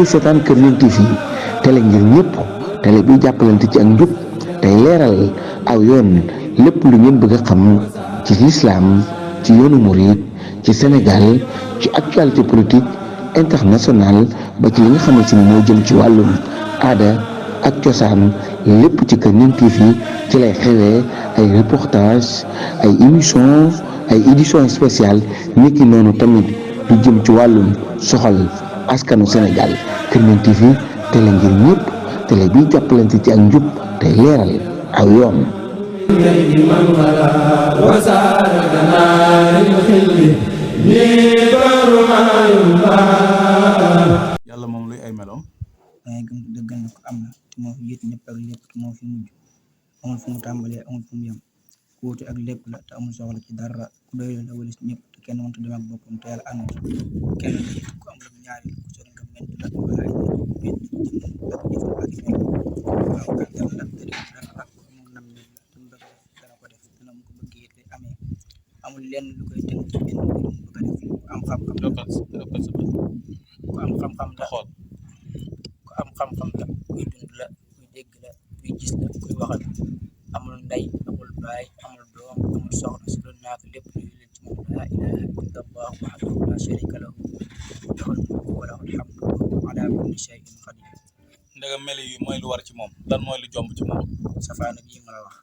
ngi seetaan Kër Ñaan TV télé ngir ñëpp télé bi jàppalante ci ak njub tey leeral aw yoon lépp lu ngeen bëgg a xam ci lislaam ci yoonu murid ci Sénégal ci actualité politique internationale ba ci li nga xamante ni moo jëm ci wàllum aada ak cosaan lépp ci Kër Ñaan TV ci lay xewee ay reportage ay édition spéciale niki noonu tamit lu jëm ci wàllum soxal askanu Sénégal Kër Ñaan TV télé ngir ñëpp télé bi jàppalante ci ak njub tey leeral aw yoon. yàlla moom luy ay meloom. dangay gëm dëggal na ko am na te moo fi jiitu ñëpp ak lépp te moo fi mujj amul fu mu tàmbalee amul fu mu yem ku wuute ak lépp la te amul soxla ci dara ku doy la walis ñëpp te kenn mënta dem ak boppam te yàlla ànd kenn la ku am lu ñaari ku sori nga mel la wala ay nit ak jëfam ak mel waaw kàttan la te dara ak mu nam mel la te mu bëgg dana ko def dana mu ko bëggee te amee amul lenn lu koy tënk ci benn mbir mu bëgg a def ku am xam-xam la ku am xam-xam la ku am xam-xam la kuy dund la kuy dégg la kuy gis la kuy waxal amul ndey amul baay amul doom amul soxna si doon naak lépp luy leen ci moom laa ilaha illa allah wahdahu la sharika lahu lahul mulku wa lahul hamdu wa huwa ala kulli shay'in qadir. ndegam mel yi mooy lu war ci moom lan mooy lu jomb ci moom. safaana bii ma la wax.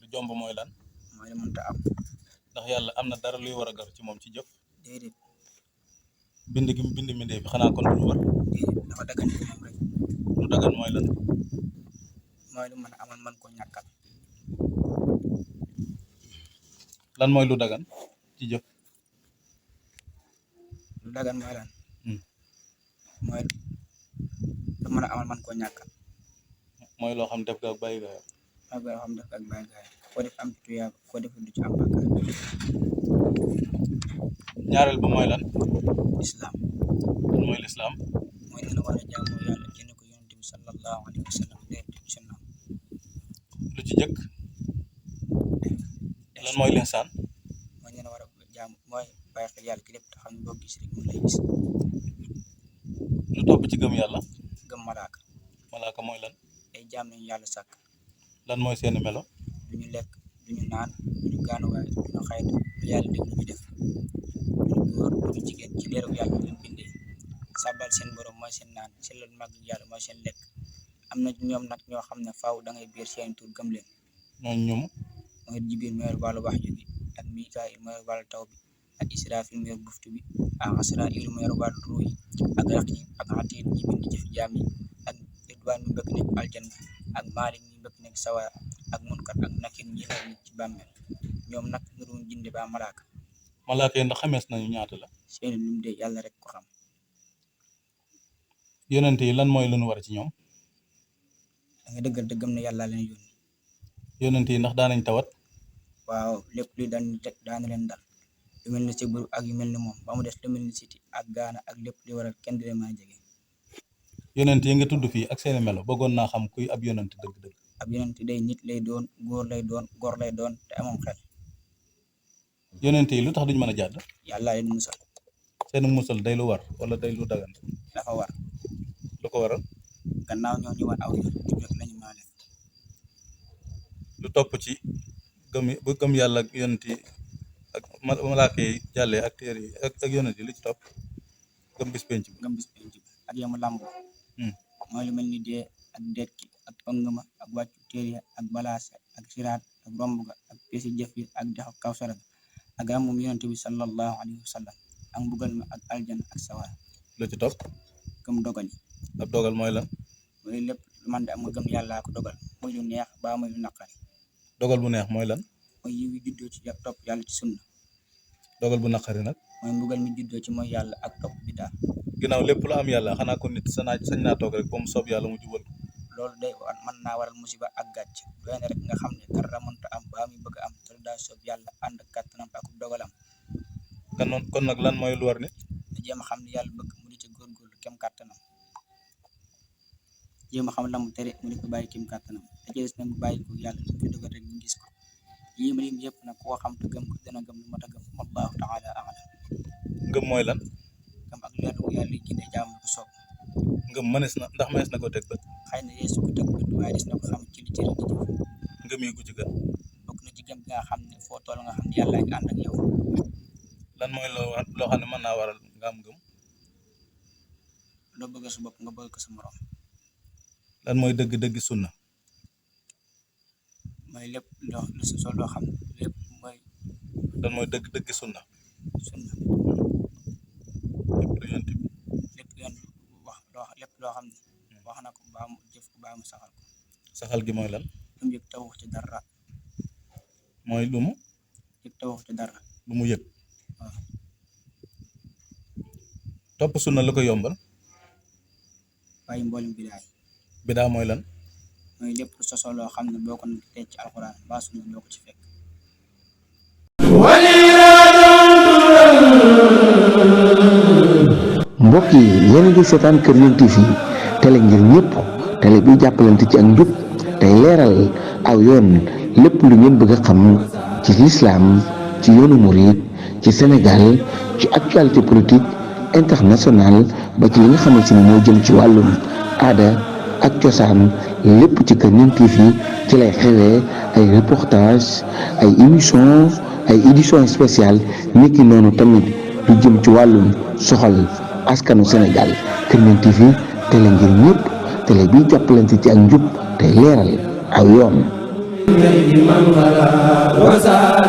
lu jomb mooy lan. mooy lu mënta am. ndax yàlla am na dara luy war a gar ci moom ci jëf. déedéet. bind gi mu bind mbindee bi xanaa kon lu war. déedéet dafa dagan ci moom rek. lu dagan mooy lan. mooy lu mën a amal man koo ñàkkal. lan mooy lu dagan ci jëf. lu dagan mooy lan. mooy lu mën a amal man koo ñàkkal. mooy loo xam def ga ak bàyyi ga mooy loo xam def ga ak bàyyi ga koo def am ci tuyaaba koo def du ci am bàkkaar. ñaareel ba mooy lan. islam. lan mooy lislaam. mooy ne la war a jaamu yàlla jënd ko yonent bi sallallahu alayhi wa sallam leer ci sunna. lu ci jëkk. lan mooy lihsaan. mooy ne la war a jaamu mooy bàyyi xel yàlla ci lépp te xam ne boo gis rek mu lay gis. lu topp ci gëm yàlla. gëm malaaka. malaaka mooy lan. ay jaam nañu yàlla sàkk. lan mooy seeni melo. duñu lekk duñu naan duñu gaanuwaay duñu xayta lu yàlla def lu ñu def duñu góor duñu jigéen ci leeru yàlla leen bindee sàbbal seen borom mooy seen naan sellal màgg yàlla mooy seen lekk am na ñoom nag ñoo xam ne faaw da ngay biir seen tur gëm leen. ñooñu ñum. mooy Jibril mooy wàllu wax ju bi ak Mikaayil mooy wàllu taw bi ak Israfil mooy buftu bi ak Asraayil mooy wàllu ruu yi ak Raqib ak Atiid ñi bind jëf jaam yi ak Ridwaan mi bëgg nekk aljanna ak Maalik mi bëgg nekk sawara ak Munkar ak Nakiir ñi xel nit ci bàmmeel ñoom nag nuruñ jinde ba malaaka. malaaka yi ndax xamees nañu ñaata la. seeni lim de yàlla rek ko xam. yonent yi lan mooy lu nu war ci ñoom. da nga dëggal te gëm ne yàlla leen yónni. yonent yi ndax daanañ tawat. waaw lépp luy daana leen dal lu mel ni sibbiru ak yu mel ni moom ba mu des lu mel ni siti ak gaana ak lépp li waral kenn di leen mën a jege. yonent yi nga tudd fii ak seeni melo bëggoon naa xam kuy ab yonent dëgg-dëgg. ab yonent day nit lay doon góor lay doon góor lay doon te amoon xel. yonent yi lu tax duñ mën a jàdd. yàlla leen musal. seenu musal day lu war wala day lu dagan. dafa war. lu ko waral. gannaaw ñoo ñu wan aw yoon jub rek lañu mën a def. lu topp ci gëm yàlla ak yonent yi ak malaaka yi jàllee ak téere yi ak yonent yi lu ci topp gëm bis penc bi. gëm bis penc bi ak yamu làmbo mooy lu mel ni dee ak dekki ak pangama ak wàccu téere ak balaasa ak siraat ak romb ga ak pesi jëf yi ak dexu kawsara ga ak ràmmum yonent bi sallallahu alayhi wa sallam ak mbugal ma ak aljana ak sawara. lu ci topp. gëm dogal yi. ab dogal mooy lan. mooy lépp lu man de am nga gëm yàllaa ko dogal muy lu neex baa muy lu naqari. dogal bu neex mooy lan. mooy yiw yi juddoo ci topp yàlla ci sunna. dogal bu naqari nag. mooy mbugal mi juddoo ci mooy yàlla ak topp bidaa. ginnaaw lépp lu am yàlla xanaa ko nit sañ naa toog rek ba mu soob yàlla mu jubal ko. loolu day mën naa waral musiba ak gàcc doy na rek nga xam ne dara mënta am baa muy bëgg am te daa soob yàlla ànd ak kàttanam ak dogalam. kon nag lan mooy lu war nit. da jéem a xam ne yàlla bëgg mu di ci góorgóorlu kem kàttanam. jéem a xam la mu tere mu di ko bàyyi kem kàttanam da ci des nag mu bàyyi ko yàlla lu ko dogal rek mu gis ko yii ma lim yëpp nag koo xam te gëm ko dana gëm lu mat a gëm wallahu taala a'lam. ngëm mooy lan. gëm ak leer ko yàlla ginde jaamu ko soob. ngëm mënees na ndax mënees na ko teg bët. xëy na yeesu ko teg bët waaye des na ko xam ci li cër di jëf. ngëm yi gu ci gën. bokk na ci gëm bi nga xam ne foo toll nga xam ne yàlla ngi ànd ak yow. lan mooy loo xam ne mën naa waral nga am ngëm. loo bëgg sa bopp nga bëgg ko sa morom. lan mooy dëgg-dëgg sunna. mooy lépp loo xam lépp mooy. lan mooy dëgg-dëgg sunna. sunna lépp lu yonent bi. lépp yoon wax lépp loo xam ne wax na ko baa mu jëf ko baa mu saxal ko. saxal gi mooy lan. lu mu yëg te wax ci dara. mooy lu mu. yëg te wax ci dara. lu mu yëg. waaw. topp sunna la ko yombal. bàyyi mboolem bidaay. bidaa mooy lan. mooy lépp lu sosoo loo xam ne boo ko teg ci alxuraan mbaa sunna doo ko ci fekk. mbokk yi yéen a ngi seetaan Kër Ñaan TV télé ngir ñëpp télé bi jàppalante ci ak njub tey leeral aw yoon lépp lu ngeen bëgg a xam ci lislaam ci yoonu murid ci Sénégal ci actualité politique internationale ba ci li nga xamante ni moo jëm ci wàllum aada ak cosaan lépp ci Kër Ñaan TV ci lay xewee ay reportage ay émission ay édition spéciale niki noonu tamit lu jëm ci wàllum soxal askanu Sénégal. Kër Ñaan TV télé ngir ñëpp télé bi jàppalante ci ak njub tey leeral aw yoon. وسار